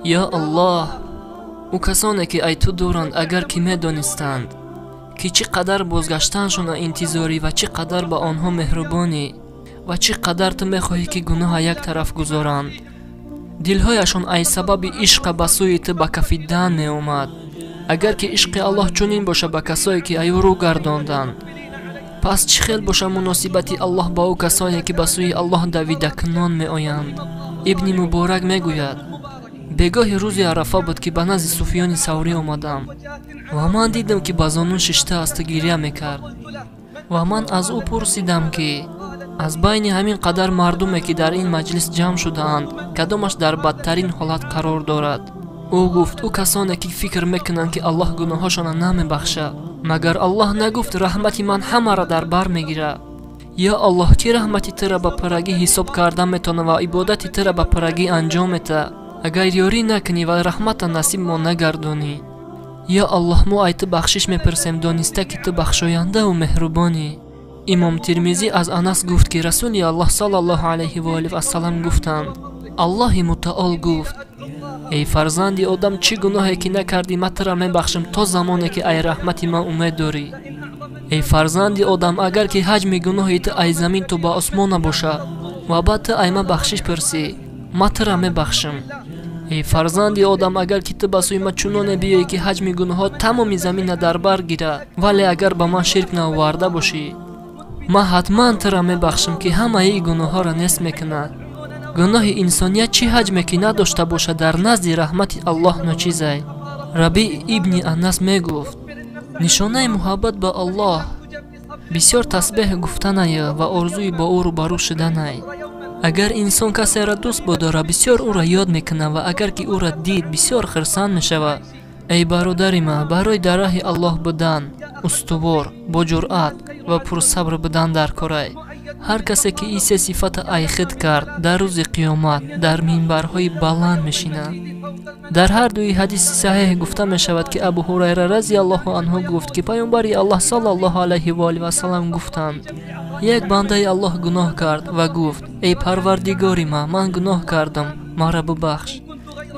Ё Аллоҳ, ӯ касоне ки ай ту дуранд, агар ки медонистанд, ки чӣ қадар бозгаштаншона интизорӣ ва чӣ қадар ба онҳо меҳрубонӣ ва чӣ қадар ту мехоҳӣ ки гуноҳа як тараф гузоранд. Дилҳояшон ай сабаби ишқа ба сӯи ту ба кафи дан меомад. Агар ки ишқи Аллоҳ чунин боша ба касое ки ай ӯ рӯ гардонданд, пас чӣ хел боша муносибати Аллоҳ ба ӯ касоне ки ба сӯи Аллоҳ давидакунон меоянд? Ибни Муборак мегӯяд: бегоҳи рӯзи Арафа буд ки ба назди Суфиёни Саврӣ омадам ва ман дидам ки ба зону шиштаасту гиря мекард. Ва ман аз ӯ пурсидам ки аз байни ҳамин қадар мардуме ки дар ин маҷлис ҷамъ шудаанд, кадомаш дар бадтарин ҳолат қарор дорад? Ӯ гуфт: ӯ касоне ки фикр мекунанд ки Аллоҳ гуноҳҳошонро намебахшад. Магар Аллоҳ нагуфт раҳмати ман ҳамаро дар бар мегирад? Ё Аллоҳ, ки раҳмати тура ба пуррагӣ ҳисоб карда метавонад ва ибодати тура ба пуррагӣ анҷом метаҳад, агар ёрӣ накунӣ ва раҳмата насиб мо нагардонӣ? Ё Аллоҳ, мо ай ту бахшиш мепурсем, дониста ки ту бахшояндаву меҳрубонӣ. Имом Тирмизӣ аз Анас гуфт ки Расули Аллоҳ саллаллоҳу алайҳи ва олиҳи вассалам гуфтанд: Аллоҳи мутаол гуфт: эй фарзанди одам, чӣ гуноҳе ки накардӣ, ман тура мебахшам то замоне ки ай раҳмати ман умед дорӣ. Эй фарзанди одам, агар ки ҳаҷми гуноҳи ту ай замин то ба осмон набошад ва баъд ту ай ман бахшиш пурсӣ, ман тура мебахшам. Эй фарзанди одам, агар ки ту ба сӯи ман чуноне биёӣ ки ҳаҷми гуноҳҳо тамоми заминна дар бар гирад, вале агар ба ман ширк наоварда бошӣ, ман ҳатман тура мебахшам ки ҳамаи гуноҳҳоро нест мекунад. Гуноҳи инсоният чӣ ҳаҷме ки надошта бошад, дар назди раҳмати Аллоҳ ночизай. Рабиъ ибни Анас мегуфт: нишонаи муҳаббат ба Аллоҳ бисёр тасбеҳ гуфтанаю ва орзуи бо ӯ рӯбарӯ шуданай. Агар инсон касеро дӯст бодорад, бисёр ӯро ёд мекунад ва агар ки ӯро дид, бисёр хирсанд мешавад. Эй бародари ман, барои дар раҳи Аллоҳ будан, устувор, бо ҷуръат ва пурсабр будан дар корай. Ҳар касе ки ин се сифата айхид кард, дар рӯзи қиёмат дар минбарҳои баланд мешинад. Дар ҳар дуи ҳадиси саҳеҳ гуфта мешавад ки Абу Ҳурайра разияллоҳу анҳу гуфт ки Паёмбари Аллоҳ саллаллоҳу алайҳи ва олиҳи вассалам гуфтанд: як бандаи Аллоҳ гуноҳ кард ва гуфт: эй Парвардигори ман, ман гуноҳ кардам, маро бубахш.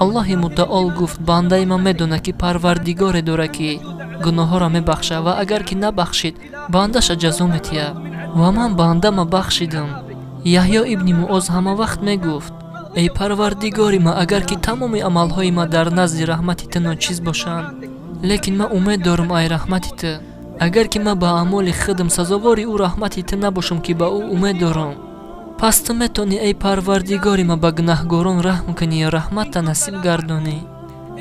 Аллоҳи мутаол гуфт: бандаи ман медонад ки Парвардигоре дорад ки гуноҳҳоро мебахшад ва агар ки набахшид, бандаша ҷазо метиҳад. Ва ман бандама бахшидам. Яҳё ибни Муоз ҳама вақт мегуфт: эй Парвардигори ман, агар ки тамоми амалҳои ман дар назди раҳмати ту ночиз бошанд, лекин ман умед дорам ай раҳмати ту. Агар ки ман ба аъмоли худам сазовори ӯ раҳмати ту набошам ки ба ӯ умед дорам, пас ту метавонӣ эй Парвардигори ман ба гунаҳгорон раҳм кунӣ ё раҳматта насиб гардонӣ.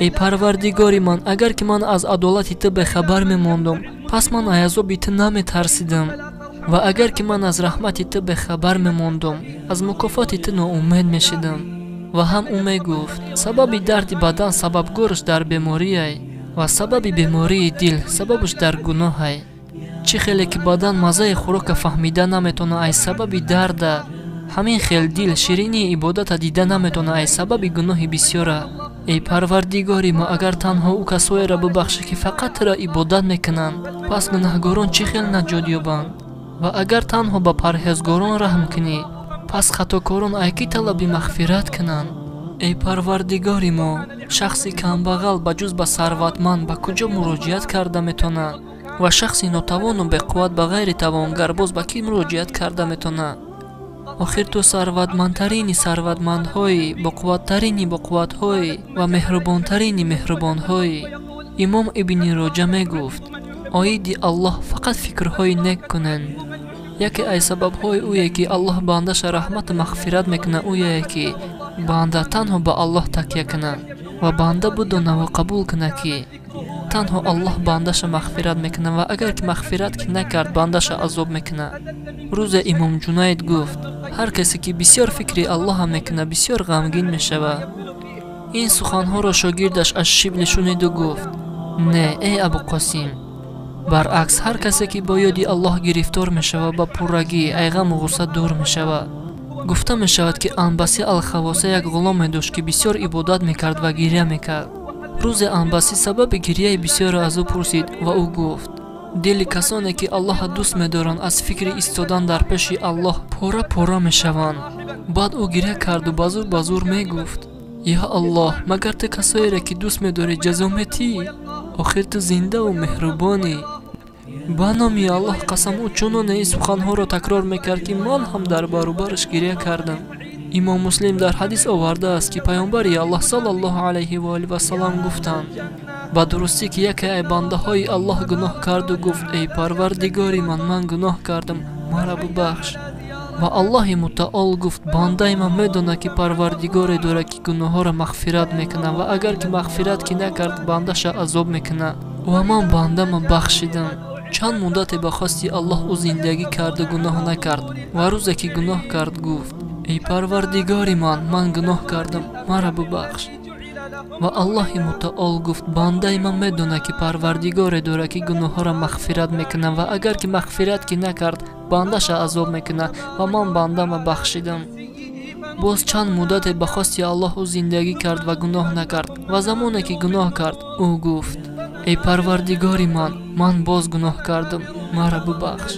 Эй Парвардигори ман, агар ки ман аз адолати ту бехабар мемондам, пас ман ай азоби ту наметарсидам. Ва агар ки ман аз раҳмати ту бехабар мемондам, аз мукофоти ту ноумед мешидам. Ва ҳам ӯ мегуфт: сабаби дарди бадан сабабгораш дар бемориай ва сабаби бемории дил сабабаш дар гуноҳай. Чӣ хеле ки бадан маззаи хӯрока фаҳмида наметавонад ай сабаби дарда, ҳамин хел дил ширинии ибодата дида наметавонад ай сабаби гуноҳи бисёра. Эй Парвардигори мо, агар танҳо ӯ касоеро бубахшӣ ки фақат туро ибодат мекунанд, пас гунаҳгорон чӣ хел наҷот ёбанд? Ва агар танҳо ба парҳезгорон раҳм кунӣ, пас хатокорон ай кӣ талаби мағфират кунанд? Эй Парвардигори мо, шахси камбағал ба ҷуз ба сарватманд ба куҷо муроҷиат карда метавонад? Ва шахси нотавону беқувват ба ғайри тавонгар боз ба кӣ муроҷиат карда метавонад? Охир ту сарватмандтарини сарватмандҳоӣ, боқувваттарини боқувватҳоӣ ва меҳрубонтарини меҳрубонҳоӣ. Имом ибни Роҷа мегуфт: оиди Аллоҳ фақат фикрҳои нек кунед. Яке аз сабабҳои ӯе ки Аллоҳ бандаша раҳмату мағфират мекунад, ӯе ки банда танҳо ба Аллоҳ такя кунад ва банда бидонад ва қабул кунад ки танҳо Аллоҳ бандаша мағфират мекунад ва агар ки мағфират ки накард, бандаша азоб мекунад. Рӯзе Имом Ҷунайд гуфт: ҳар касе ки бисёр фикри Аллоҳа мекунад, бисёр ғамгин мешавад. Ин суханҳоро шогирдаш аз Шибли шуниду гуфт: не, эй Абуқосим, баръакс, ҳар касе ки бо ёди Аллоҳ гирифтор мешавад, ба пуррагӣ ай ғаму ғусса дур мешавад. Гуфта мешавад ки Анбаси Алхавоса як ғуломе дошт ки бисёр ибодат мекард ва гиря мекард. Рӯзе Анбасӣ сабаби гирияи бисёрро аз ӯ пурсид ва ӯ гуфт: дили касоне ки Аллоҳро дӯст медоранд, аз фикри истодан дар пеши Аллоҳ пора-пора мешаванд. Баъд ӯ гиря карду ба зур ба зур мегуфт: Я Аллоҳ, магар ту касоеро ки дӯст медорӣ ҷазо метиҳӣ? Охир ту зиндаву меҳрубонӣ. Ба номи Аллоҳ қасам, ӯ чуноне ин суханҳоро такрор мекард, ки ман ҳам дар баробараш гиря кардам. Имом Муслим дар ҳадис овардааст, ки паёмбари Аллоҳ саллаллоҳу алайҳи ва олиҳи васаллам гуфтанд: ба дурустӣ ки яке аз бандаҳои Аллоҳ гуноҳ карду гуфт: эй Парвардигори ман, ман гуноҳ кардам, маро бубахш. Ва Аллоҳи мутаол гуфт: бандаи ман медонад, ки Парвардигоре дорад, ки гуноҳҳоро мағфират мекунад, ва агар ки мағфират ки накард, бандаша азоб мекунад. Ва ман бандама бахшидам. Чанд муддате ба хости Аллоҳ ӯ зиндагӣ карду гуноҳ накард, ва рӯзе ки гуноҳ кард гуфт: эй Парвардигори ман, ман гуноҳ кардам, маро бубахш. Ва Аллоҳи мутаол гуфт: бандаи ман медонад, ки Парвардигоре дорад, ки гуноҳҳоро мағфират мекунад, ва агар ки мағфират ки накард, бандаша азоб мекунад, ва ман бандама бахшидам. Боз чанд муддате ба хости Аллоҳ ӯ зиндагӣ кард ва гуноҳ накард, ва замоне ки гуноҳ кард, ӯ гуфт: эй Парвардигори ман, ман боз гуноҳ кардам, маро бубахш.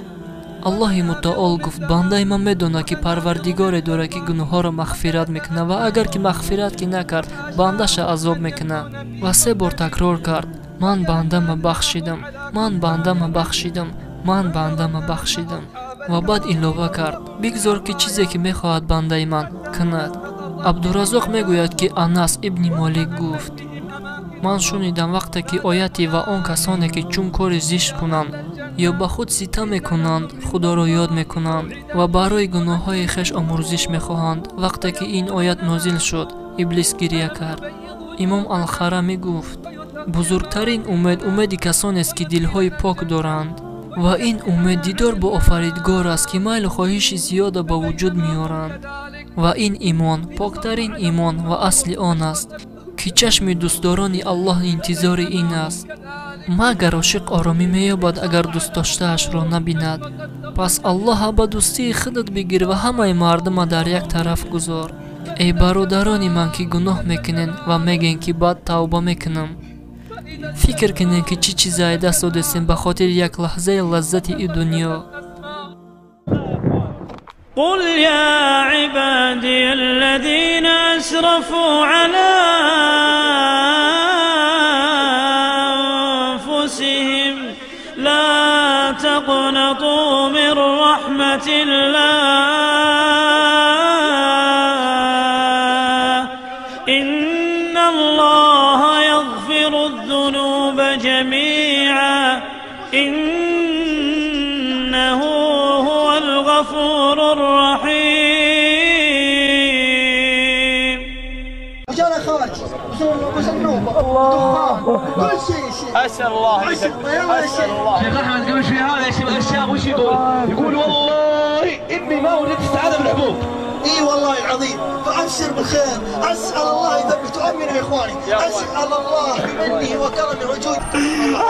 Аллоҳи мутаол гуфт: бандаи ман медонад, ки Парвардигоре дорад, ки гуноҳҳоро мағфират мекунад, ва агар ки мағфират ки накард, бандаша азоб мекунад. Ва се бор такрор кард: ман бандама бахшидам, ман бандама бахшидам, ман бандама бахшидам. Ва баъд илова кард: бигзор ки чизе ки мехоҳад бандаи ман кунад. Абдураззоқ мегӯяд, ки Анас ибни Молик гуфт: ман шунидам вақте ки ояти ва он касоне ки чун кори зишт кунанд ё ба худ ситам мекунанд, Худоро ёд мекунанд ва барои гуноҳҳои хеш омӯрзиш мехоҳанд. Вақте ки ин оят нозил шуд, Иблис гиря кард. Имом Алхарамӣ гуфт: бузургтарин умед умеди касонест, ки дилҳои пок доранд, ва ин умед дидор бо Офаридгор аст, ки майлу хоҳиши зиёда ба вуҷуд меоранд. Ва ин имон поктарин имон ва асли он аст, ки чашми дӯстдорони Аллоҳ интизори ин аст. Магар ошиқ оромӣ меёбад, агар дӯстдоштаашро набинад? Пас Аллоҳа ба дӯстии худат бигир ва ҳамаи мардума дар як тараф гузор. Эй бародарони ман, ки гуноҳ мекунен ва мегӯен, ки баъд тавба мекунам, фикр кунен, ки чӣ чизае даст додестем ба хотири як лаҳзаи лаззати и дунё. قل يا عبادي الذين أسرفوا على أنفسهم لا تقنطوا من رحمة الله إن الله يغفر الذنوب جميعا إنه هو الغفور الرحيم. وجانا خارج وصلنا الله كل شيء. اسال الله اسال الله. شيخ احمد قبل شوي هذا الشاب وش يقول؟ يقول والله اني ما وجدت السعاده بالحبوب. اي والله العظيم، فابشر بالخير، اسال الله يثبت امنا يا اخواني، اسال الله بمنه وكرمه وجوده.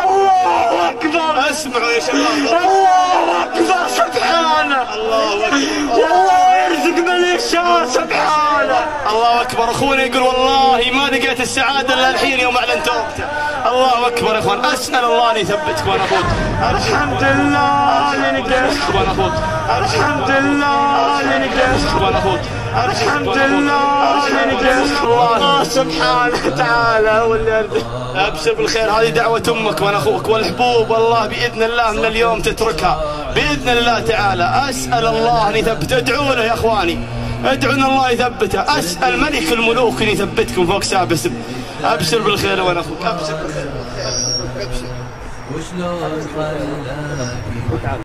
الله اكبر. اسمعوا يا شباب، الله اكبر، سبحانه. الله اكبر، والله يرزق من يشاء، سبحانه. الله اكبر. اخونا يقول والله ما لقيت السعاده الا الحين يوم اعلن توبته. الله اكبر يا اخوان، اسال الله ان يثبتك وانا اخوك. الحمد لله اللي لقيت وانا اخوك. الحمد لله اللي لقيت وانا اخوك. الحمد لله اللي لقيت. الله سبحانه وتعالى هو اللي يرزق. ابشر بالخير، هذه دعوة امك وانا اخوك، والحبوب والله باذن الله من اليوم تتركها باذن الله تعالى. اسال الله ان يثبت، ادعوا له يا اخواني، ادعوا ان الله يثبته. اسال ملك الملوك ان يثبتكم فوق سابس. ابشر بالخير وانا اخوك، ابشر بالخير. وشلون خلاك.